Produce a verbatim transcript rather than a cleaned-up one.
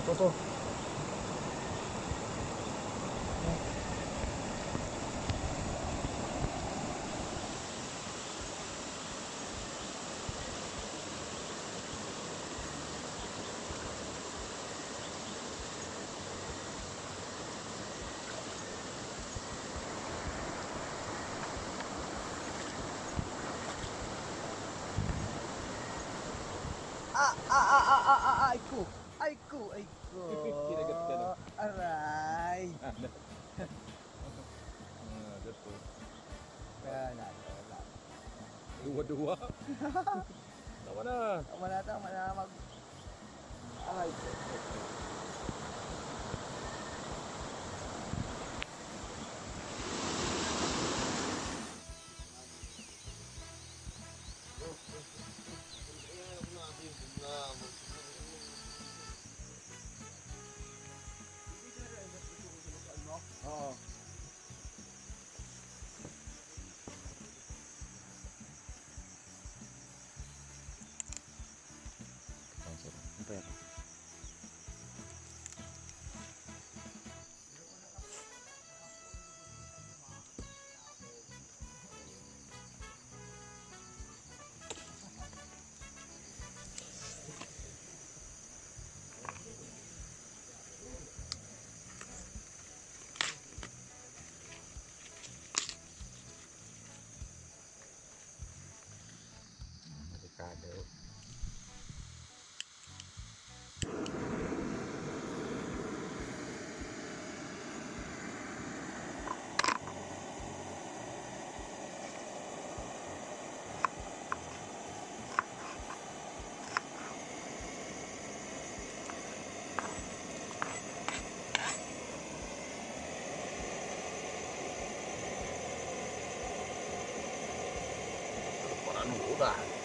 Ito to. Ah, ah, ah, ah, ah, ah, ah, ay ko. Ay ko, ay ko. Kinagat ka na. Aray. Ah, that's good. Wala, wala. Duwa-duwa. Tama na. Tama na, tama na. Mag-, aray ko. Oo. Ang sarap. Ang pera. Delikado. Parang ulan.